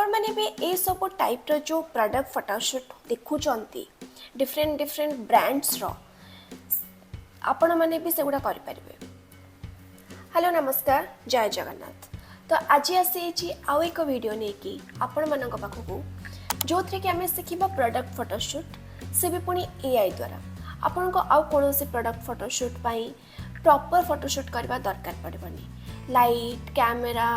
ଆପଣମାନେ ବି ଏସବୁ ଟାଇପ୍ର ଯେଉଁ ପ୍ରଡ଼କ୍ଟ ଫଟୋସୁଟ୍ ଦେଖୁଛନ୍ତି ଡିଫରେଣ୍ଟ ଡିଫରେଣ୍ଟ ବ୍ରାଣ୍ଡସର, ଆପଣମାନେ ବି ସେଗୁଡ଼ା କରିପାରିବେ। ହ୍ୟାଲୋ, ନମସ୍କାର, ଜୟ ଜଗନ୍ନାଥ। ତ ଆଜି ଆସିଯାଇଛି ଆଉ ଏକ ଭିଡ଼ିଓ ନେଇକି ଆପଣମାନଙ୍କ ପାଖକୁ, ଯେଉଁଥିରେ କି ଆମେ ଶିଖିବା ପ୍ରଡ଼କ୍ଟ ଫଟୋସୁଟ୍, ସେ ବି ପୁଣି ଏଆଇ ଦ୍ୱାରା। ଆପଣଙ୍କୁ ଆଉ କୌଣସି ପ୍ରଡ଼କ୍ଟ ଫଟୋସୁଟ୍ ପାଇଁ ପ୍ରପର୍ ଫଟୋସୁଟ୍ କରିବା ଦରକାର ପଡ଼ିବନି। ଲାଇଟ୍, କ୍ୟାମେରା,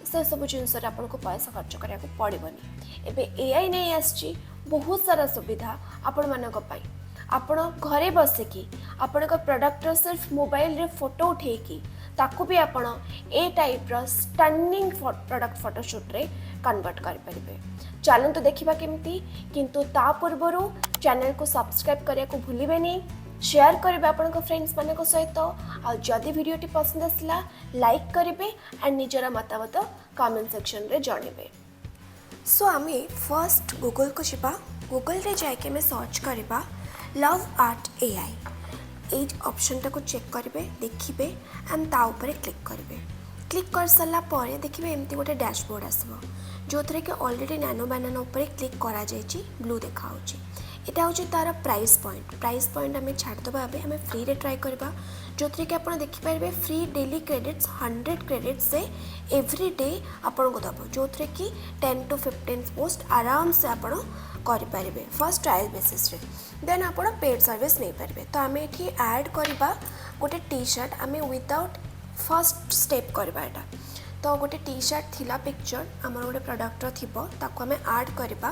ସେସବୁ ଜିନିଷରେ ଆପଣଙ୍କୁ ପଇସା ଖର୍ଚ୍ଚ କରିବାକୁ ପଡ଼ିବନି। ଏବେ ଏଆଇ ନେଇ ଆସିଛି ବହୁତ ସାରା ସୁବିଧା ଆପଣମାନଙ୍କ ପାଇଁ। ଆପଣ ଘରେ ବସିକି ଆପଣଙ୍କ ପ୍ରଡ଼କ୍ଟର ସିର୍ଫ ମୋବାଇଲରେ ଫଟୋ ଉଠେଇକି ତାକୁ ବି ଆପଣ ଏ ଟାଇପ୍ର ଷ୍ଟନିଂ ପ୍ରଡ଼କ୍ଟ ଫଟୋସୁଟ୍ରେ କନଭର୍ଟ କରିପାରିବେ। ଚାଲନ୍ତୁ ଦେଖିବା କେମିତି। କିନ୍ତୁ ତା ପୂର୍ବରୁ ଚ୍ୟାନେଲକୁ ସବସ୍କ୍ରାଇବ୍ କରିବାକୁ ଭୁଲିବେନି, ସେୟାର କରିବେ ଆପଣଙ୍କ ଫ୍ରେଣ୍ଡସ୍ମାନଙ୍କ ସହିତ, ଆଉ ଯଦି ଭିଡ଼ିଓଟି ପସନ୍ଦ ଆସିଲା ଲାଇକ୍ କରିବେ ଆଣ୍ଡ ନିଜର ମତାମତ କମେଣ୍ଟ ସେକ୍ସନରେ ଜଣାଇବେ। ସୋ ଆମେ ଫର୍ଷ୍ଟ ଗୁଗଲକୁ ଯିବା। ଗୁଗଲରେ ଯାଇକି ଆମେ ସର୍ଚ୍ଚ କରିବା ଲଭ୍ ଆର୍ଟ ଏଆଇ। ଏଇ ଅପସନ୍ଟାକୁ ଚେକ୍ କରିବେ, ଦେଖିବେ ଆଣ୍ଡ ତା ଉପରେ କ୍ଲିକ୍ କରିବେ। କ୍ଲିକ୍ କରିସାରିଲା ପରେ ଦେଖିବେ ଏମିତି ଗୋଟେ ଡ୍ୟାସବୋର୍ଡ଼ ଆସିବ, ଯେଉଁଥିରେ କି ଅଲରେଡ଼ି ନାନୋ ବାନାନା ଉପରେ କ୍ଲିକ୍ କରାଯାଇଛି, ବ୍ଲୁ ଦେଖାହେଉଛି। ଏଇଟା ହେଉଛି ତା'ର ପ୍ରାଇସ୍ ପଏଣ୍ଟ। ପ୍ରାଇସ୍ ପଏଣ୍ଟ ଆମେ ଛାଡ଼ିଦେବା, ଏବେ ଆମେ ଫ୍ରିରେ ଟ୍ରାଏ କରିବା, ଯେଉଁଥିରେ କି ଆପଣ ଦେଖିପାରିବେ ଫ୍ରି ଡେଲି କ୍ରେଡ଼ିଟ୍ସ, 100 କ୍ରେଡ଼ିଟ୍ସ ସେ ଏଭ୍ରି ଡେ ଆପଣଙ୍କୁ ଦେବ, ଯେଉଁଥିରେ କି 10 ଟୁ 15 ପୋଷ୍ଟ ଆରାମସେ ଆପଣ କରିପାରିବେ ଫାର୍ଷ୍ଟ ଟ୍ରାଏଲ୍ ବେସିସ୍ରେ। ଦେନ୍ ଆପଣ ପେଡ଼୍ ସର୍ଭିସ୍ ନେଇପାରିବେ। ତ ଆମେ ଏଠି ଆଡ଼୍ କରିବା ଗୋଟେ ଟି ସାର୍ଟ। ଆମେ ୱିଦାଉଟ୍ ଫାର୍ଷ୍ଟ ଷ୍ଟେପ୍ କରିବା ଏଇଟା। ତ ଗୋଟେ ଟି ସାର୍ଟ ଥିଲା, ପିକ୍ଚର୍ ଆମର ଗୋଟେ ପ୍ରଡ଼କ୍ଟର ଥିବ, ତାକୁ ଆମେ ଆଡ଼୍ କରିବା।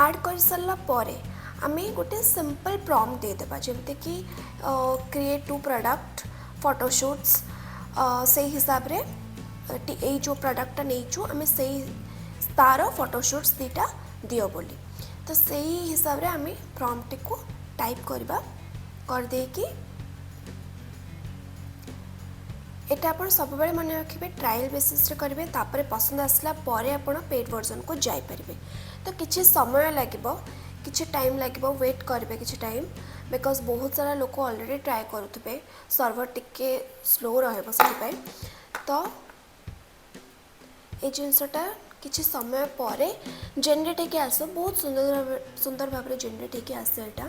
ଆଡ଼୍ କରିସାରିଲା ପରେ ଆମେ ଗୋଟେ ସିମ୍ପଲ୍ ପ୍ରମ୍ପ୍ଟ ଦେଇଦେବା, ଯେମିତିକି କ୍ରିଏଟ୍ ଟୁ ପ୍ରଡ଼କ୍ଟ ଫଟୋସୁଟ୍ସ, ସେଇ ହିସାବରେ ଏଇ ଯେଉଁ ପ୍ରଡ଼କ୍ଟଟା ନେଇଛୁ ଆମେ, ସେଇ ତାର ଫଟୋସୁଟ୍ସ ଦୁଇଟା ଦିଅ ବୋଲି। ତ ସେଇ ହିସାବରେ ଆମେ ପ୍ରମ୍ପ୍ଟଟିକୁ ଟାଇପ୍ କରିବା। କରିଦେଇକି ଏଇଟା ଆପଣ ସବୁବେଳେ ମନେ ରଖିବେ, ଟ୍ରାଏଲ୍ ବେସିସ୍ରେ କରିବେ, ତାପରେ ପସନ୍ଦ ଆସିଲା ପରେ ଆପଣ ପେଡ଼୍ ଭର୍ଜନକୁ ଯାଇପାରିବେ। ତ କିଛି ସମୟ ଲାଗିବ, କିଛି ଟାଇମ୍ ଲାଗିବ, ୱେଟ୍ କରିବେ କିଛି ଟାଇମ୍, because ବହୁତ ସାରା ଲୋକ ଅଲରେଡ଼ି ଟ୍ରାଏ କରୁଥିବେ, ସର୍ଭର ଟିକେ ସ୍ଲୋ ରହିବ ସେଥିପାଇଁ। ତ ଏଇ ଜିନିଷଟା କିଛି ସମୟ ପରେ ଜେନେରେଟ୍ ହେଇକି ଆସିବ। ବହୁତ ସୁନ୍ଦର ଭାବେ, ସୁନ୍ଦର ଭାବରେ ଜେନେରେଟ୍ ହେଇକି ଆସେ ଏଇଟା।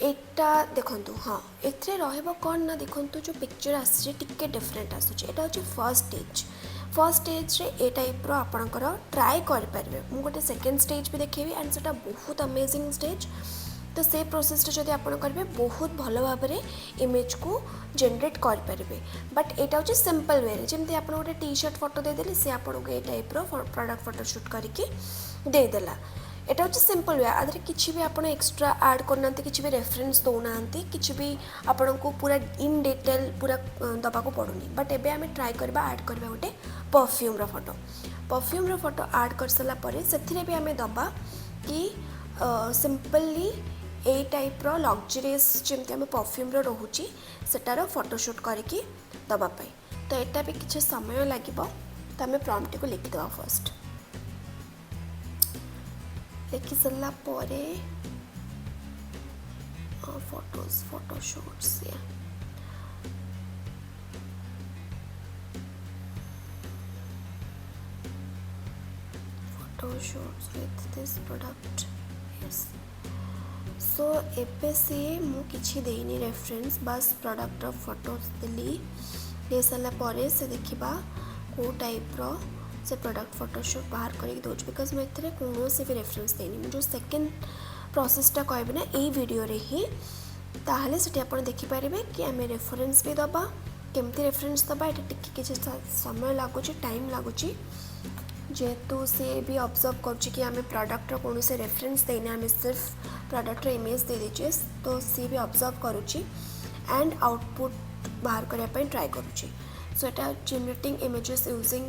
ଏଇଟା ଦେଖନ୍ତୁ, ହଁ, ଏଥିରେ ରହିବ କ'ଣ ନା, ଦେଖନ୍ତୁ, ଯେଉଁ ପିକ୍ଚର ଆସିଛି ଟିକେ ଡିଫରେଣ୍ଟ ଆସୁଛି। ଏଇଟା ହେଉଛି ଫର୍ଷ୍ଟ ଷ୍ଟେଜ୍। ଫର୍ଷ୍ଟ ଷ୍ଟେଜ୍ରେ ଏ ଟାଇପ୍ର ଆପଣଙ୍କର ଟ୍ରାଏ କରିପାରିବେ। ମୁଁ ଗୋଟେ ସେକେଣ୍ଡ ଷ୍ଟେଜ୍ ବି ଦେଖେଇବି ଆଣ୍ଡ ସେଇଟା ବହୁତ ଆମେଜିଂ ଷ୍ଟେଜ୍। ତ ସେ ପ୍ରୋସେସ୍ଟା ଯଦି ଆପଣ କରିବେ, ବହୁତ ଭଲ ଭାବରେ ଇମେଜ୍କୁ ଜେନେରେଟ୍ କରିପାରିବେ। ବଟ୍ ଏଇଟା ହେଉଛି ସିମ୍ପଲ୍ ୱେରେ, ଯେମିତି ଆପଣ ଗୋଟେ ଟି ସାର୍ଟ ଫଟୋ ଦେଇଦେଲେ, ସେ ଆପଣଙ୍କୁ ଏ ଟାଇପ୍ର ପ୍ରଡ଼କ୍ଟ ଫଟୋସୁଟ୍ କରିକି ଦେଇଦେଲା। ଏଇଟା ହେଉଛି ସିମ୍ପଲ୍ we. ୟା ଦେହରେ କିଛି ବି ଆପଣ ଏକ୍ସଟ୍ରା ଆଡ଼୍ କରୁନାହାନ୍ତି, କିଛି ବି ରେଫରେନ୍ସ ଦେଉନାହାନ୍ତି, କିଛି ବି ଆପଣଙ୍କୁ ପୁରା ଇନ୍ ଡିଟେଲ୍ ପୁରା ଦେବାକୁ ପଡ଼ୁନି। ବଟ୍ ଏବେ ଆମେ ଟ୍ରାଏ କରିବା, ଆଡ଼୍ କରିବା ଗୋଟେ ପରଫ୍ୟୁମ୍ର ଫଟୋ। ପରଫ୍ୟୁମ୍ର ଫଟୋ ଆଡ଼୍ କରିସାରିଲା ପରେ ସେଥିରେ ବି ଆମେ ଦେବା କି ସିମ୍ପଲି ଏଇ ଟାଇପ୍ର ଲକ୍ଜରିୟସ୍ ଯେମିତି ଆମ ପରଫ୍ୟୁମ୍ର ରହୁଛି, ସେଟାର ଫଟୋସୁଟ୍ କରିକି ଦେବା ପାଇଁ। ତ ଏଇଟା ବି କିଛି ସମୟ ଲାଗିବ। ତ ଆମେ ପ୍ରମ୍ପ୍ଟଟିକୁ ଲେଖିଦେବା ଫାର୍ଷ୍ଟ। ଲେଖି ସାରିଲା ପରେ photos, ଫଟୋସୁଟ୍ସ, yeah, photo shoots with this product, yes. So ଏବେ ସିଏ, ମୁଁ କିଛି ଦେଇନି ରେଫରେନ୍ସ, ବାସ୍ ପ୍ରଡ଼କ୍ଟର ଫଟୋସ୍ ଦେଲି। ଦେଇସାରିଲା ପରେ ସେ ଦେଖିବା କେଉଁ ଟାଇପ୍ର ସେ ପ୍ରଡ଼କ୍ଟ ଫଟୋସୁଟ୍ ବାହାର କରିକି ଦେଉଛି, because ମୁଁ ଏଥିରେ କୌଣସି ବି ରେଫରେନ୍ସ ଦେଇନି। ମୁଁ ଯେଉଁ ସେକେଣ୍ଡ ପ୍ରୋସେସ୍ଟା କହିବି ନା ଏଇ ଭିଡ଼ିଓରେ ହିଁ, ତାହେଲେ ସେଠି ଆପଣ ଦେଖିପାରିବେ କି ଆମେ ରେଫରେନ୍ସ ବି ଦେବା, କେମିତି ରେଫରେନ୍ସ ଦେବା। ଏଇଟା ଟିକେ କିଛି ସମୟ ଲାଗୁଛି, ଟାଇମ୍ ଲାଗୁଛି, ଯେହେତୁ ସେ ବି ଅବଜର୍ଭ କରୁଛି କି ଆମେ ପ୍ରଡ଼କ୍ଟର କୌଣସି ରେଫରେନ୍ସ ଦେଇନେ, ଆମେ ସିର୍ଫ ପ୍ରଡ଼କ୍ଟର ଇମେଜ୍ ଦେଇଦେଇଛେ। ତ ସିଏ ବି ଅବଜର୍ଭ କରୁଛି ଆଣ୍ଡ ଆଉଟପୁଟ୍ ବାହାର କରିବା ପାଇଁ ଟ୍ରାଏ କରୁଛି। ସୋ ଏଇଟା ଜେନେରେଟିଂ ଇମେଜେସ୍ ୟୁଜିଂ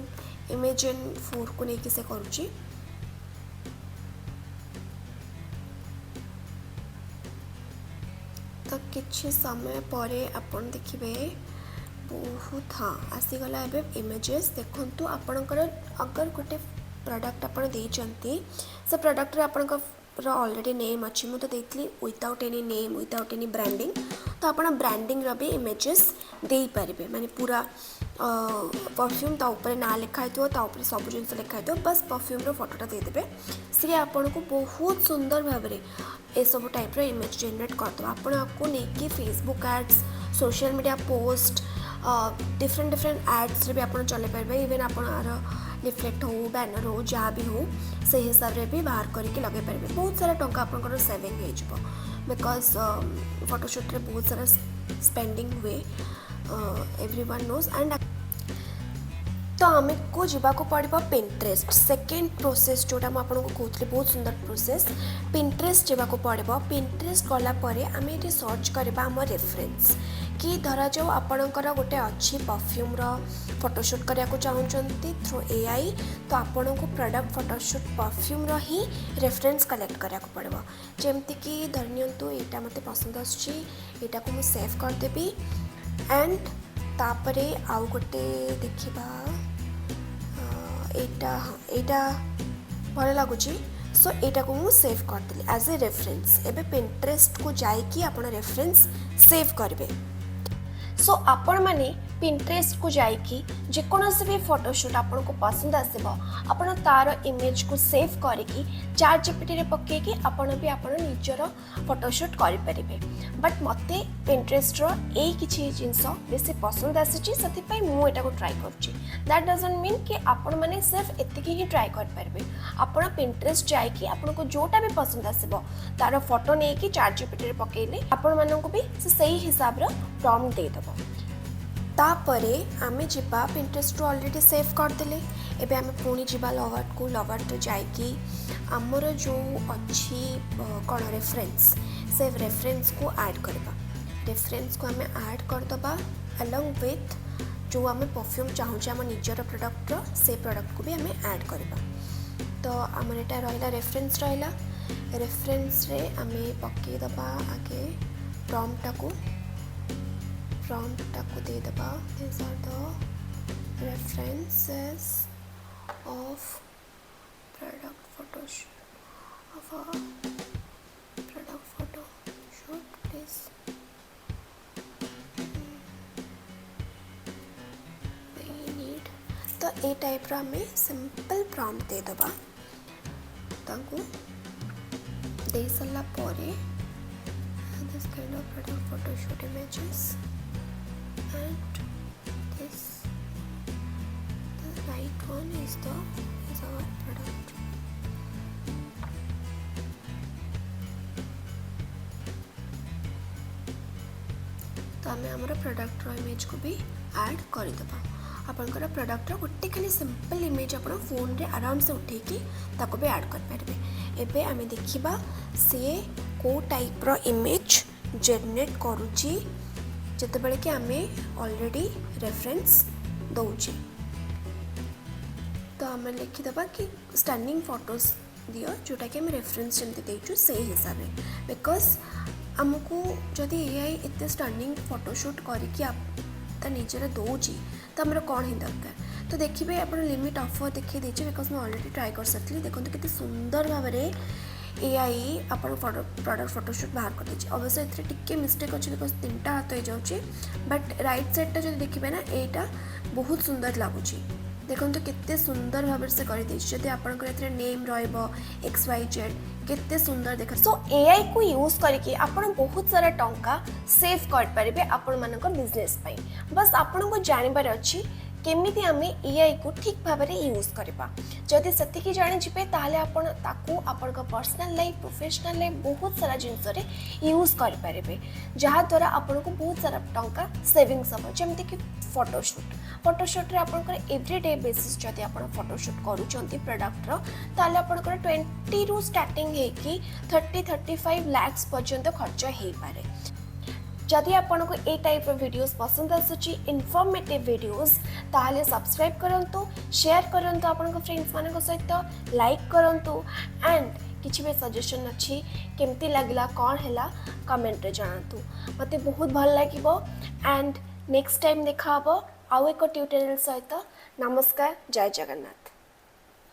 ଇମେଜେନ୍ 4କୁ ନେଇକି ସେ କରୁଛି। ତ କିଛି ସମୟ ପରେ ଆପଣ ଦେଖିବେ ବହୁତ, ହଁ, ଆସିଗଲା ଏବେ ଇମେଜେସ୍। ଦେଖନ୍ତୁ, ଆପଣଙ୍କର ଅଗର ଗୋଟେ ପ୍ରଡ଼କ୍ଟ ଆପଣ ଦେଇଛନ୍ତି, ସେ ପ୍ରଡ଼କ୍ଟରେ ଆପଣଙ୍କର ଅଲରେଡ଼ି ନେମ୍ ଅଛି। ମୁଁ ତ ଦେଇଥିଲି without any name, without any branding। ତ ଆପଣ ବ୍ରାଣ୍ଡିଂର ବି ଇମେଜେସ୍ ଦେଇପାରିବେ, ମାନେ ପୁରା ପରଫ୍ୟୁମ୍, ତା ଉପରେ ନାଁ ଲେଖା ହେଇଥିବ, ତା ଉପରେ ସବୁ ଜିନିଷ ଲେଖା ହେଇଥିବ, ବାସ୍ ପରଫ୍ୟୁମ୍ର ଫଟୋଟା ଦେଇଦେବେ। ସିଏ ଆପଣଙ୍କୁ ବହୁତ ସୁନ୍ଦର ଭାବରେ ଏସବୁ ଟାଇପ୍ର ଇମେଜ୍ ଜେନେରେଟ୍ କରିଦେବ। ଆପଣ ଆକୁ ନେଇକି Facebook ads, social media post, different different ଆଡ଼୍ସରେ ବି ଆପଣ ଚଲେଇ ପାରିବେ। ଇଭେନ୍ ଆପଣ ଆର ଲିଫଲେଟ୍ ହଉ, ବ୍ୟାନର୍ ହଉ, ଯାହା ବି ହଉ, ସେଇ ହିସାବରେ ବି ବାହାର କରିକି ଲଗାଇ ପାରିବେ। ବହୁତ ସାରା ଟଙ୍କା ଆପଣଙ୍କର ସେଭିଂ ହେଇଯିବ, because ଫଟୋସୁଟ୍ରେ ବହୁତ ସାରା ସ୍ପେଣ୍ଡିଂ ହୁଏ, ଏଭ୍ରି ୱାନ୍ ନୋଜ୍। ଆଣ୍ଡ ତ ଆମକୁ ଯିବାକୁ ପଡ଼ିବ ପିଣ୍ଟରେଷ୍ଟ। ସେକେଣ୍ଡ ପ୍ରୋସେସ୍ ଯେଉଁଟା ମୁଁ ଆପଣଙ୍କୁ କହୁଥିଲି, ବହୁତ ସୁନ୍ଦର ପ୍ରୋସେସ୍। ପିଣ୍ଟରେଷ୍ଟ ଯିବାକୁ ପଡ଼ିବ। ପିଣ୍ଟରେଷ୍ଟ ଗଲା ପରେ ଆମେ ଏଠି ସର୍ଚ୍ଚ କରିବା ଆମ ରେଫରେନ୍ସ, କି ଧରାଯାଉ ଆପଣଙ୍କର ଗୋଟେ ଅଛି ପରଫ୍ୟୁମ୍ର ଫଟୋସୁଟ୍ କରିବାକୁ ଚାହୁଁଛନ୍ତି ଥ୍ରୁ ଏଆଇ, ତ ଆପଣଙ୍କୁ ପ୍ରଡ଼କ୍ଟ ଫଟୋସୁଟ୍ ପରଫ୍ୟୁମ୍ର ହିଁ ରେଫରେନ୍ସ କଲେକ୍ଟ କରିବାକୁ ପଡ଼ିବ। ଯେମିତିକି ଧରି ନିଅନ୍ତୁ ଏଇଟା ମୋତେ ପସନ୍ଦ ଆସୁଛି, ଏଇଟାକୁ ମୁଁ ସେଭ୍ କରିଦେବି। ଆଣ୍ଡ ତାପରେ ଆଉ ଗୋଟେ ଦେଖିବା, ଏଇଟା, ହଁ, ଏଇଟା ଭଲ ଲାଗୁଛି। ସୋ ଏଇଟାକୁ ମୁଁ ସେଭ୍ କରିଦେଲି ଆଜ୍ ଏ ରେଫରେନ୍ସ। ଏବେ ପିଣ୍ଟରେଷ୍ଟକୁ ଯାଇକି ଆପଣ ରେଫରେନ୍ସ ସେଭ୍ କରିବେ। ସୋ ଆପଣମାନେ ପିଣ୍ଟରେଷ୍ଟକୁ ଯାଇକି ଯେକୌଣସି ବି ଫଟୋସୁଟ୍ ଆପଣଙ୍କୁ ପସନ୍ଦ ଆସିବ, ଆପଣ ତା'ର ଇମେଜକୁ ସେଭ୍ କରିକି ଚାଟ୍ ଜିପିଟିରେ ପକାଇକି ଆପଣ ବି ଆପଣ ନିଜର ଫଟୋସୁଟ୍ କରିପାରିବେ। ବଟ୍ ମୋତେ ପିଣ୍ଟରେଷ୍ଟର ଏଇ କିଛି ଜିନିଷ ବେଶୀ ପସନ୍ଦ ଆସିଛି, ସେଥିପାଇଁ ମୁଁ ଏଟାକୁ ଟ୍ରାଏ କରୁଛି। That doesn't mean କି ଆପଣମାନେ ସିର୍ଫ ଏତିକି ହିଁ ଟ୍ରାଏ କରିପାରିବେ। ଆପଣ ପିଣ୍ଟରେଷ୍ଟ ଯାଇକି ଆପଣଙ୍କୁ ଯେଉଁଟା ବି ପସନ୍ଦ ଆସିବ, ତା'ର ଫଟୋ ନେଇକି ଚାଟ୍ ଜିପିଟିରେ ପକାଇଲେ ଆପଣମାନଙ୍କୁ ବି ସେ ସେଇ ହିସାବର ପ୍ରମ୍ପ୍ଟ ଦେଇଦେବ। ତାପରେ ଆମେ ଯିବା, ପିଣ୍ଟରେଷ୍ଟରୁ ଅଲରେଡ଼ି ସେଭ୍ କରିଦେଲେ, ଏବେ ଆମେ ପୁଣି ଯିବା ଲଭଆର୍ଟକୁ। ଲଭଆର୍ଟରେ ଯାଇକି ଆମର ଯେଉଁ ଅଛି କ'ଣ ରେଫରେନ୍ସ, ସେ ରେଫରେନ୍ସକୁ ଆଡ଼୍ କରିବା। ରେଫରେନ୍ସକୁ ଆମେ ଆଡ଼୍ କରିଦେବା ଆଲଙ୍ଗ ୱିଥ୍ ଯେଉଁ ଆମେ ପରଫ୍ୟୁମ୍ ଚାହୁଁଛେ ଆମ ନିଜର ପ୍ରଡ଼କ୍ଟର, ସେ ପ୍ରଡ଼କ୍ଟକୁ ବି ଆମେ ଆଡ଼୍ କରିବା। ତ ଆମର ଏଇଟା ରହିଲା, ରେଫରେନ୍ସ ରହିଲା। ରେଫରେନ୍ସରେ ଆମେ ପକାଇଦେବା ଆଗେ ପ୍ରମ୍ପ୍ଟଟାକୁ। ପ୍ରମ୍ପ୍ଟଟାକୁ ଦେଇଦେବା, "These are the references of product photo of a product photo shoot, please we need." ତ ଏ ଟାଇପ୍ର ଆମେ ସିମ୍ପଲ୍ ପ୍ରମ୍ପ୍ଟ ଦେଇଦେବା ତାଙ୍କୁ। ଦେଇ ସାରିଲା ପରେ this kind of product photo shoot images and this, the right one is our product. ତ ଆମେ ଆମର ପ୍ରଡ଼କ୍ଟର ଇମେଜକୁ ବି ଆଡ଼୍ କରିଦେବା। ଆପଣଙ୍କର ପ୍ରଡ଼କ୍ଟର ଗୋଟେ ଖାଲି ସିମ୍ପଲ୍ ଇମେଜ୍ ଆପଣ ଫୋନ୍ରେ ଆରାମସେ ଉଠେଇକି ତାକୁ ବି ଆଡ଼୍ କରିପାରିବେ। ଏବେ ଆମେ ଦେଖିବା ସିଏ କେଉଁ ଟାଇପ୍ର ଇମେଜ୍ ଜେନେରେଟ୍ କରୁଛି, ଯେତେବେଳେ କି ଆମେ ଅଲରେଡ଼ି ରେଫରେନ୍ସ ଦେଉଛେ। ତ ଆମେ ଲେଖିଦେବା କି ଷ୍ଟନିଂ ଫଟୋସ୍ ଦିଅ, ଯେଉଁଟାକି ଆମେ ରେଫରେନ୍ସ ଯେମିତି ଦେଇଛୁ ସେଇ ହିସାବରେ। Because ଆମକୁ ଯଦି ଏଆଇ ଏତେ ଷ୍ଟନିଂ ଫଟୋସୁଟ୍ କରିକି ତା ନିଜର ଦେଉଛି, ତ ଆମର କ'ଣ ହିଁ ଦରକାର? ତ ଦେଖିବେ ଆପଣ, ଲିମିଟ୍ ଅଫର୍ ଦେଖାଇ ଦେଇଛି, because ମୁଁ ଅଲରେଡ଼ି ଟ୍ରାଏ କରିସାରିଥିଲି। ଦେଖନ୍ତୁ କେତେ ସୁନ୍ଦର ଭାବରେ ଏଆଇ ଆପଣ ପ୍ରଡ଼କ୍ଟ ଫଟୋସୁଟ୍ ବାହାର କରିଦେଇଛି। ଅବଶ୍ୟ ଏଥିରେ ଟିକେ ମିଷ୍ଟେକ୍ ଅଛି, because ତିନିଟା ହାତ ହେଇଯାଉଛି। ବଟ୍ ରାଇଟ୍ ସାଇଡ଼୍ଟା ଯଦି ଦେଖିବେ ନା, ଏଇଟା ବହୁତ ସୁନ୍ଦର ଲାଗୁଛି। ଦେଖନ୍ତୁ କେତେ ସୁନ୍ଦର ଭାବରେ ସେ କରିଦେଇଛି। ଯଦି ଆପଣଙ୍କର ଏଥିରେ ନେମ୍ ରହିବ ଏକ୍ସ ୱାଇ ଜେଡ଼୍, କେତେ ସୁନ୍ଦର ଦେଖ। ସୋ ଏଆଇକୁ ୟୁଜ୍ କରିକି ଆପଣ ବହୁତ ସାରା ଟଙ୍କା ସେଭ୍ କରିପାରିବେ ଆପଣମାନଙ୍କ ବିଜନେସ୍ ପାଇଁ। ବାସ୍ ଆପଣଙ୍କୁ ଜାଣିବାର ଅଛି କେମିତି ଆମେ ଏଆଇକୁ ଠିକ୍ ଭାବରେ ୟୁଜ୍ କରିବା। ଯଦି ସେତିକି ଜାଣିଯିବେ, ତାହେଲେ ଆପଣ ତାକୁ ଆପଣଙ୍କ ପର୍ସନାଲ୍ ଲାଇଫ୍, ପ୍ରଫେସନାଲ୍ ଲାଇଫ୍, ବହୁତ ସାରା ଜିନିଷରେ ୟୁଜ୍ କରିପାରିବେ, ଯାହାଦ୍ୱାରା ଆପଣଙ୍କୁ ବହୁତ ସାରା ଟଙ୍କା ସେଭିଙ୍ଗସ୍ ହେବ। ଯେମିତିକି ଫଟୋସୁଟ୍, ଫଟୋସୁଟ୍ରେ ଆପଣଙ୍କର ଏଭ୍ରି ଡେ ବେସିସ୍ ଯଦି ଆପଣ ଫଟୋସୁଟ୍ କରୁଛନ୍ତି ପ୍ରଡ଼କ୍ଟର, ତାହେଲେ ଆପଣଙ୍କର 20ରୁ ଷ୍ଟାର୍ଟିଂ ହେଇକି 30-35 ଲାକ୍ସ ପର୍ଯ୍ୟନ୍ତ ଖର୍ଚ୍ଚ ହେଇପାରେ। ଯଦି ଆପଣଙ୍କୁ ଏ ଟାଇପ୍ର ଭିଡ଼ିଓସ୍ ପସନ୍ଦ ଆସୁଛି, ଇନଫର୍ମେଟିଭ୍ ଭିଡ଼ିଓସ୍, ତାହେଲେ ସବସ୍କ୍ରାଇବ୍ କରନ୍ତୁ, ସେୟାର କରନ୍ତୁ ଆପଣଙ୍କ ଫ୍ରେଣ୍ଡସ୍ମାନଙ୍କ ସହିତ, ଲାଇକ୍ କରନ୍ତୁ। ଆଣ୍ଡ କିଛି ବି ସଜେସନ୍ ଅଛି, କେମିତି ଲାଗିଲା, କ'ଣ ହେଲା, କମେଣ୍ଟରେ ଜଣାନ୍ତୁ। ମୋତେ ବହୁତ ଭଲ ଲାଗିବ। ଆଣ୍ଡ ନେକ୍ସଟ ଟାଇମ୍ ଦେଖା ହେବ ଆଉ ଏକ ଟ୍ୟୁଟୋରିଆଲ୍ ସହିତ। ନମସ୍କାର, ଜୟ ଜଗନ୍ନାଥ।